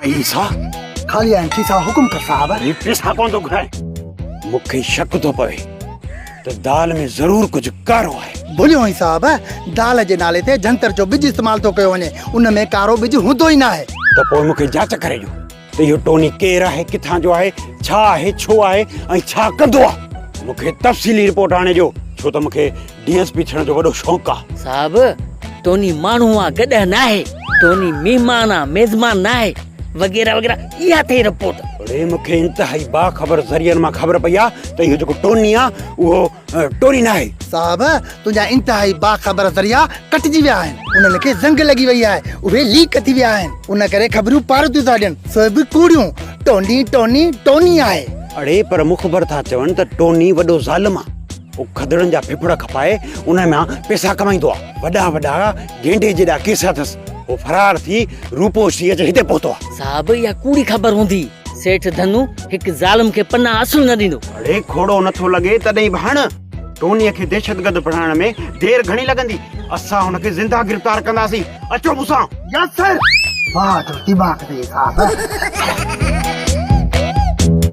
پئسا؟ خالي آهن کيسا، حڪم ڪر صاحب. هي پئسا ڪونه ٿو گهرائين. مون کي شڪ ٿو پوي ته دال ۾ ضرور ڪجهه ڪارو آهي. ڀليو آهين صاحب، دال جي نالي تي جنتر جو ٻج استعمال ٿو ڪيو وڃي، ان ۾ ڪارو ٻج هوندو ئي ناهي. ته پوء مون کي جاچ ڪري ڏيو ته اهو ٽوني ڪير آهي، ڪٿان جو آهي، ڇا آهي، ڇو آهي ۽ ڇا ڪندو آهي. مون کي تفصيلي رپورٽ آڻي ڏيو، ڇو ته مون کي ڊي ايس پي ٿيڻ جو وڏو شوق آ. صاحب ٽوني ماڻهو آ گڏهه ناهي، ٽوني مهمان آ ميزبان ناهي وغيره وغيره اها اٿئي رپورٽ. اڙي مون کي انتهائي باخبر ذريعن مان خبر پئي آ ته اهو جيڪو ٽوني آ اهو ٽوني ناهي. صاحب تنهنجا انتهائي باخبر ذريعا ڪٽجي ويا آهن، انهن کي زنگ لڳي وئي آهي، اهي ليڪ ٿي ويا آهن، ان ڪري خبريون پارتيون ٿا ڏين، سو به ڪوڙيون، ٽوني ٽوني ٽوني آهي. اڙي پر مخبر ٿا چون ته ٽوني وڏو ظالم آ. هو کدڙن جا ڦڦڙ کپائي انهن مان پئسا ڪمائيندو آهي. وڏا وڏا گينڊي جيڏا ڪيس اٿس. هو فرار ٿي روپوش ٿي اچي هتي پهتو آهي. صاحب اها ڪوڙي خبر هوندي. سيٺ ڌنو هڪ ظالم کي پناهه اصل نه ڏيندو. اڙي کوڙو نٿو لڳي تڏهن به هڻ. ٽونيء کي دهشتگرد بڻائڻ ۾ دير گهڻي لڳندي. اسان هن کي زنده گرفتار ڪنداسين. اچو مون سان. Yes sir. واهه جو دماغ اٿئي صاحب.